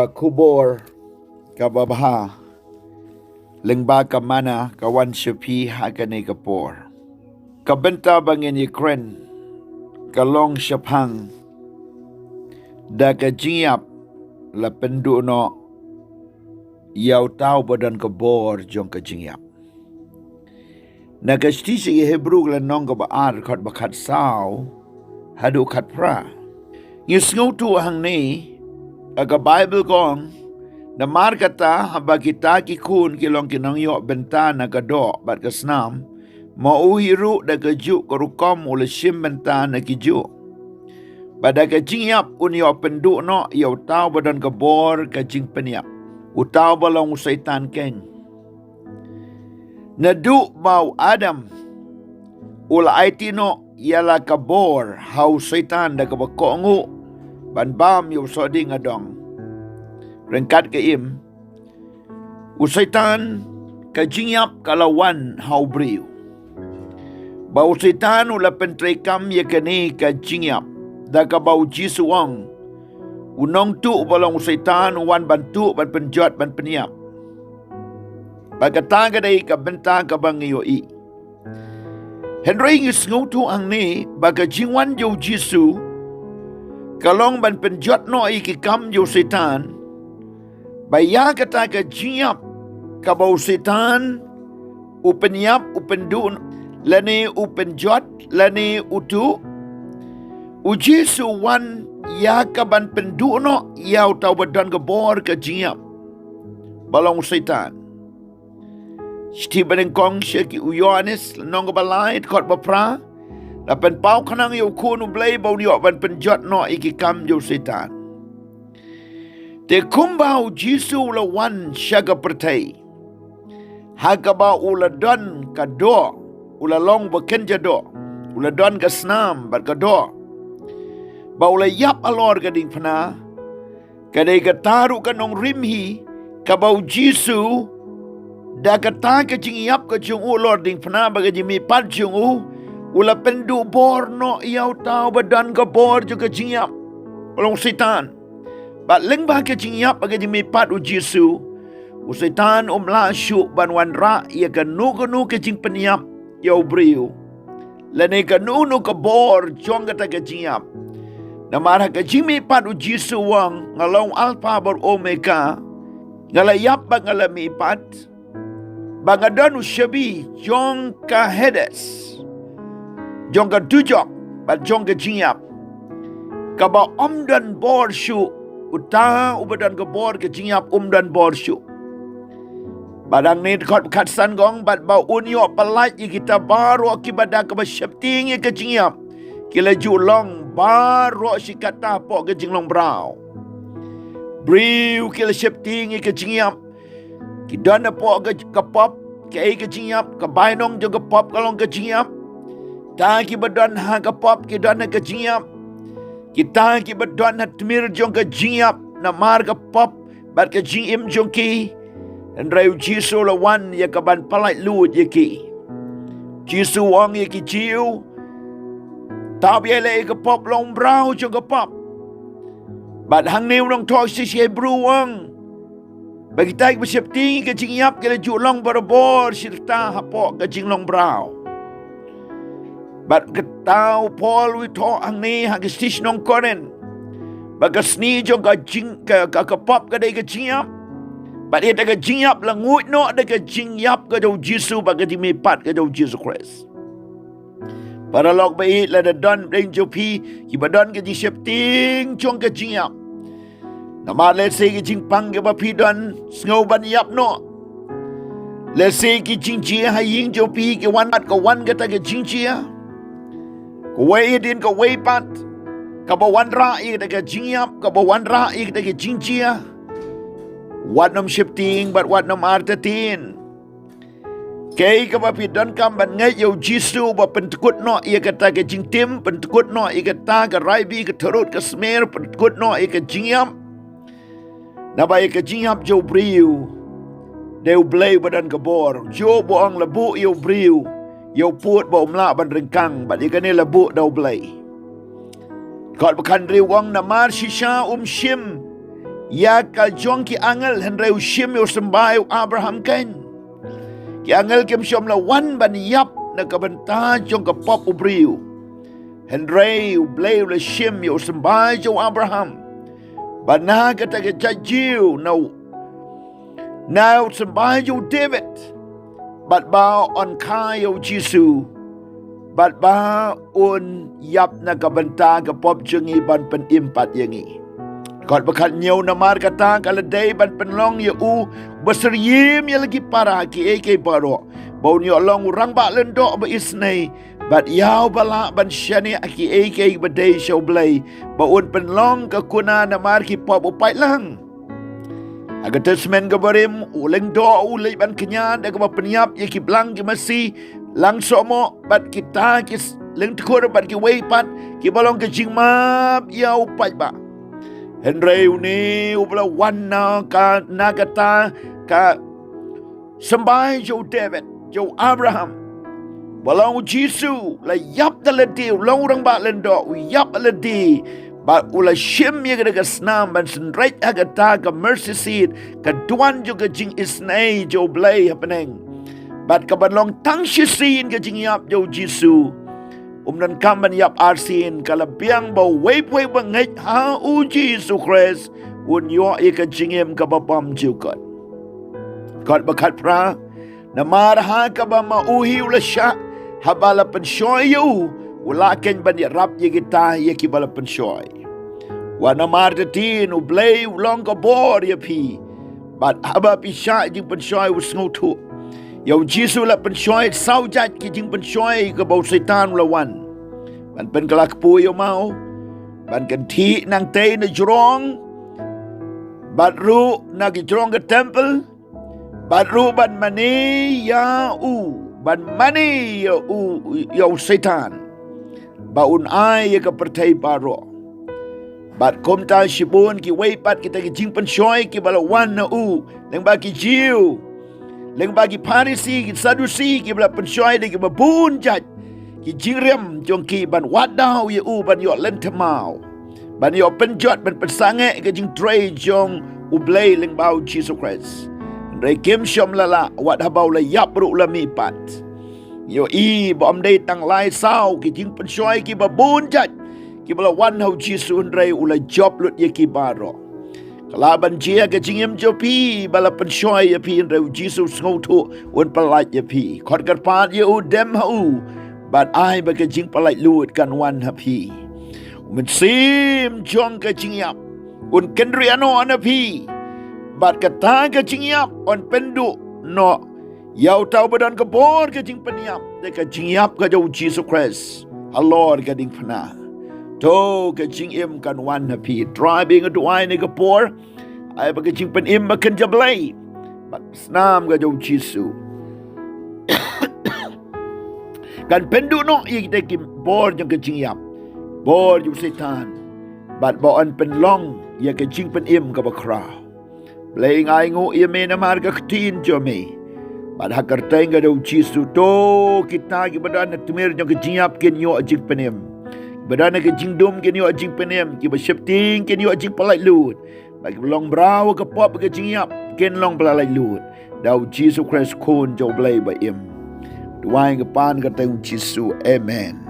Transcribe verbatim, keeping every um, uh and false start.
Ka khubor kaba bha lyngba ka manna ka wan sha phi ha kane ka por. Ka bynta ba ngin ïakren ka long shaphang da ka jingïap la pynduh noh ïa uta uba don ka bor jong ka jingïap. Na ka shithi sha ki Hebru ka lynnong kaba ar, dkhot ba khatsaw haduh khatphra. Ngi sngewthuh hangne ha ka Baibl ka ong, namar kata haba kita ki khun ki long ki nongïoh bynta na ka doh bad ka snam, ma u hi ruh da kajuh ka rukom u la shim bynta na kijuh. Bad da ka jingïap un ïoh pynduh noh ïa uta uba don ka bor ka jingpynïap, uta uba long u Soitan keiñ. Naduh ba u Adam u la aiti noh ïa la ka bor ha u Soitan da kaba kohnguh ban bam ïa u sohdieng adong. Ryngkat ka im, u Soitan, ka jingïap ka la wan ha u briew. Ba u Soitan u la pyntreikam ïa kane ka jingïap da kaba u Jisu u ong, u nongtuh uba long u Soitan u wan ban tuh, ban pynjot, ban pynïap. Ba kata ka dei ka bynta kaba ngi ïohi. Hynrei ngi sngewthuh hangne ba ka jingwan jong u Jisu ka long ban pynjot noh ïa ki kam jong u Soitan. Ba ïa kata ka jingïap kaba u Soitan u pynïap, u pynduh, lane u pynjot, lane u tuh, u Jisu u wan ïa ka ban pynduh noh ïa uta uba don ka bor ka jingïap, ba long u Soitan. Shithi banyngkong sha ki u Ïoannis, lynnong kaba lai, dkhot ba phra, la pynpaw khnang ïa u Khun u Blei ba un ïoh ban pynjot noh ïa ki kam jong u Soitan. Te kumba u Jisu u la wan sha ka pyrthei, ha kaba u la don ka doh, u la long ba kynja doh, u la don ka snam bad ka doh, ba u la ïap halor ka diengphna, ka dei kata ruh ka nongrim hi kaba u Jisu, da kata ka jingïap ka jong u halor diengphna bad ka jingmihpat jong u, u la pynduh bor noh ïa uta uba don ka bor jong ka jingïap, ba long u Soitan. Bad lyngba ka jingïap bad ka jingmihpat u Jisu, u Soitan um lah shuh ban wanrah ïa kano kano ka jingpynïap ïa u briew, lane kano kano ka bor jong kata ka jingïap. Namar ha ka jingmihpat u Jisu u ong, nga long u Alpha bad Omega, nga la ïap bad nga la mihpat, ba nga don u shabi jong ka Hades, jong ka dujok bad jong ka jingïap. Kaba ym don bor shuh, uta uba don ka bor ka jingïap um don bor shuh. Bad hangne dkhot khatsan ka ong, bad ba un ïoh pyllait ïa kita baroh kiba da kaba sheptieng ïa ka jingïap ki la ju long baroh shi katta hapoh ka jinglong mraw. Briew ki la sheptieng ïa ka jingïap, ki don hapoh ka, ka pop, kaei ka jingïap? Ka bainong jong ka pop ka long ka jingïap. Kita kiba don ha ka pop ki don ha ka jingïap. Kita kiba don ha tmier jong ka jingïap namar ka pop bad ka jingim jong ki. Hynrei u Jisu u la wan ïa ka ban pyllait luid ïa ki. Jisu u ong ïa ki Jiw, tap ïa leh ïa ka pop long mraw jong ka pop. Bad hangne u nongthoh shithi Hebru u ong, ba kita kiba sheptieng ïa ka jingïap ki la ju long barabor shi rta hapoh ka jinglong mraw. Bad kata u Paul u thoh hangne ha ka shithi sha ki nong Korinth, ba ka sni jong ka jing, ka, ka, ka pop ka dei ka jingïap. Bad ïa ka jingïap la nguid noh da ka jingïap ka jong u Jisu bad ka jingmihpat ka jong u Jisu Khrist. Paralok ba ïeit, lada don pdeng jong phi kiba don ka jingsheptieng jong ka jingïap, namar lehse ki jingpang kiba phi don sngew ban ïap noh. Lehse ki jingjia ha ïing jong phi ki wan pat ka wan kata ka jingjia, kawei hadien kawei pat, kaba wanrah ïa kata ka jingïap, kaba wanrah ïa kata ka jingjia. Wat nym sheptieng bad wat nym artatien. Kaei kaba phi donkam ban ngeit ïa u Jisu ba pyndkut noh ïa kata ka jingtim, pyndkut noh ïa kata ka raibi, ka tharud, ka smer, pyndkut noh ïa ka jingïap. Naba ïa ka jingïap jong u briew dei u Blei ba don ka bor. Job u ong la buh ïa u briew ïa u pud ba um lah ban ryngkang, bad ïa kane la buh da u Blei. Kot ba khathynriew u ong, namar shisha um shim ïa ka jong ki angel, hynrei u shim ïa u symbai u Abraham keiñ. Ki angel kim shym la wan ban ïap na ka bynta jong ka pop u briew. Hynrei U Blei u la shim ïa u symbai jong u Abraham. Bad na kata ka jait Jiw, na u, na u symbai jong u David. Bad ba un kha ïa u Jisu. Bad ba un ïap na ka bynta ka pop jong ngi ban pynim pat ïa ngi. Kot ba khatñiew, namar kata ka la dei ban pynlong ïa u ba syriem ïa la ki para kiei kiei baroh, ba un ïoh long u rangbah lyngdoh ba isynei, bad ïa uba lah ban shaniah kiei kiei ba dei sha U Blei, ba un pynlong ka kuna namar ki pop u paidlang. Ha ka Testament kaba rim, u lyngdoh u leit ban kñia da kaba pynïap ïa ki blang ki masi, lang sohmoh, bad kita ki s-, lyngtkhur bad kiwei pat kiba long ka jingmap ïa u paidbah. Hynrei une uba la wan na ka, na kata ka symbai jong u David, jong u Abraham, ba long u Jisu, la ïap da lade, u long u rangbah lyngdoh, u ïap da lade, bad u la shim ïa kata ka snam ban synreit ha kata ka mercy seat, ka duwan jong ka jingisynei jong U Blei ha bneng. Bad kaban long tang shisien ka jingïap jong u Jisu, um donkam ban ïap arsien, ka la biang ba uwei pa uwei ba ngeit ha u Jisu Khrist un ïoh ïa ka jingim kaba bymjukut. Kot ba khatphra, namar ha kaba ma u hi u la shah, haba la pynshoi ïa u, u lah keiñ ban ïarap ïa kita ïa kiba la pynshoi. Wat namar te tien, U Blei u long ka bor ïa phi. Bad haba phi shah jingpynshoi, u sngewthuh ïa u Jisu la pynshoi saw jait ki jingpynshoi kaba u Soitan u la wan ban pynkylla kpu ïa u maw, ban kynthih nangtei na jrong, bad ruh na ki jrong ka temple, bad ruh ban mane ïa u, ban mane ïa u, ïa u Soitan, ba un ai ïa ka pyrthei baroh. Bad kumta shibun kiwei pat kita ki jingpynshoi kiba la wan na u, lyngba ki Jiw, lyngba ki Pharisi, ki Sadusi, kiba la pynshoi da kiba bun jait ki jingriam jong ki ban wad daw ïa u ban ïoh lynthem maw, ban ïoh pynjot, ban pynsangeh ka jingtrei jong U Blei lyngba u Jisu Khrist. Hynrei kim shym la lah, wat haba u la ïap ruh u la mihpat. Ïohi ba ym dei tang lai saw ki jingpynshoi kiba bun jait kiba la wan ha u Jisu, hynrei u la jop lut ïa ki baroh. Ka lah ban jia ka jingim jong phi ba la pynshoi ïa phi, hynrei u Jisu u sngewthuh, un pyllait ïa phi. Khot kyrpad ïa u, dem ha u, bad ai ba ka jingpyllait luid kan wan ha phi. U mynsiem jong ka jingïap un kynriah noh na phi, bad kata ka jingïap un pynduh noh ïa uta uba don ka bor ka jingpynïap da ka jingïap ka jong u Jisu Khrist halor ka diengphna. To ka jingim kan wan ha phi. Trai, ba nga duwai ne ka por, ai ba ka jingpynim ba kynja Blei bad snam ka jong u Jisu kan pynduh noh ïa kita ki bor jong ka jingïap, bor jong u Soitan, bad ba yn pynlong ïa ka jingpynim kaba khraw. Blei, nga ainguh ïa me namar ka ktien jong me. Bad ha ka kyrteng ka jong u Jisu, to kita kiba don ha tmier jong ka jingïap kin ïoh jingpynim. Kiba don ha ka jingdum kin ïoh jingpynim, kiba sheptieng kin ïoh jingpyllait luid. Bad kiba long mraw ka pop ka jingïap kin long pyllait luid. Da u Jisu Khrist, Khun jong u Blei ba im. Duwai nga pan ha ka kyrteng u Jisu. Amen.